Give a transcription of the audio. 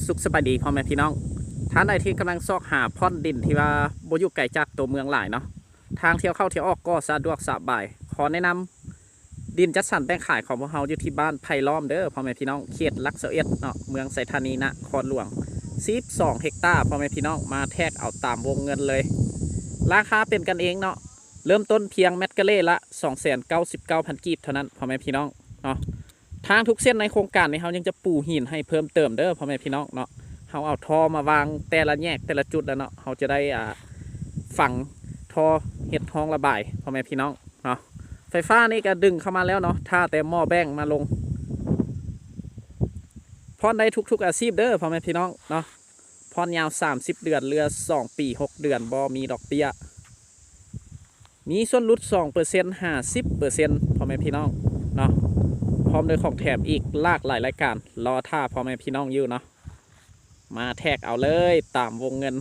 ສຸກສະບາຍດີພໍ່ແມ່ພີ່ນ້ອງ ທ່ານໃດທີ່ກຳລັງຊອກຫາບ່ອນດິນທີ່ວ່າບໍ່ຢູ່ໄກຈາກຕົວເມືອງຫຼາຍເນາະ ທາງທ່ຽວເຂົ້າທ່ຽວອອກກໍສະດວກສະບາຍ. ຂໍແນະນຳດິນຈັດສັນແບ່ງຂາຍຂອງພວກເຮົາຢູ່ທີ່ບ້ານໄຜ່ລ້ອມເດີພໍ່ແມ່ພີ່ນ້ອງ ເຂດຫຼັກຊາວເອັດເນາະ ເມືອງໄຊທານີນະຄອນຫຼວງ ສິບສອງເຮັກຕາ ພໍ່ແມ່ພີ່ນ້ອງ ມາແທກເອົາຕາມວົງເງິນເລີຍ. ລາຄາເປັນກັນເອງເນາະ ເລີ່ມຕົ້ນພຽງແມັດກາເລລະສອງແສນເກົ້າສິບເກົ້າພັນກີບເທົ່ານັ້ນ ພໍ່ແມ່ພີ່ນ້ອງເນາະ. ທາງທຸກເສັ້ນໃນໂຄງການນີ້ ເຮົາຍັງຈະປູຫີນໃຫ້ເພີ່ມເຕີມເດີ ພໍ່ແມ່ພີ່ນ້ອງເນາະ. ເຮົາເອົາທໍ່ມາວາງແຕ່ລະແຍກແຕ່ລະຈຸດແລ້ວເນາະ ເຮົາຈະໄດ້ ອ່າ ຝັງທໍ່ເຮັດຮ່ອງລະບາຍ ພໍ່ແມ່ພີ່ນ້ອງເນາະ. ໄຟຟ້ານີ້ກໍດຶງເຂົ້າມາແລ້ວເນາະ ຖ້າແຕ່ໝໍ້ແບ່ງມາລົງ. ຜ່ອນໄດ້ທຸກໆອາຊີບເດີ ພໍ່ແມ່ພີ່ນ້ອງເນາະ. ຜ່ອນຍາວສາມສິບເດືອນ ເຫຼືອສອງປີຫົກເດືອນ ບໍ່ມີດອກເບ້ຍ. ມີສ່ວນຫຼຸດສອງເປີເຊັນ ຫ້າສິບເປີເຊັນ ພໍ່ແມ່ພີ່ນ້ອງເນາະ ພ້ອມດ້ວຍຂອງແຖມອີກຫຼາກຫຼາຍລາຍການ ລໍຖ້າພໍ່ແມ່ພີ່ນ້ອງຢູ່ເນາະ. ມາແທກເອົາເລີຍຕາມວົງເງິນ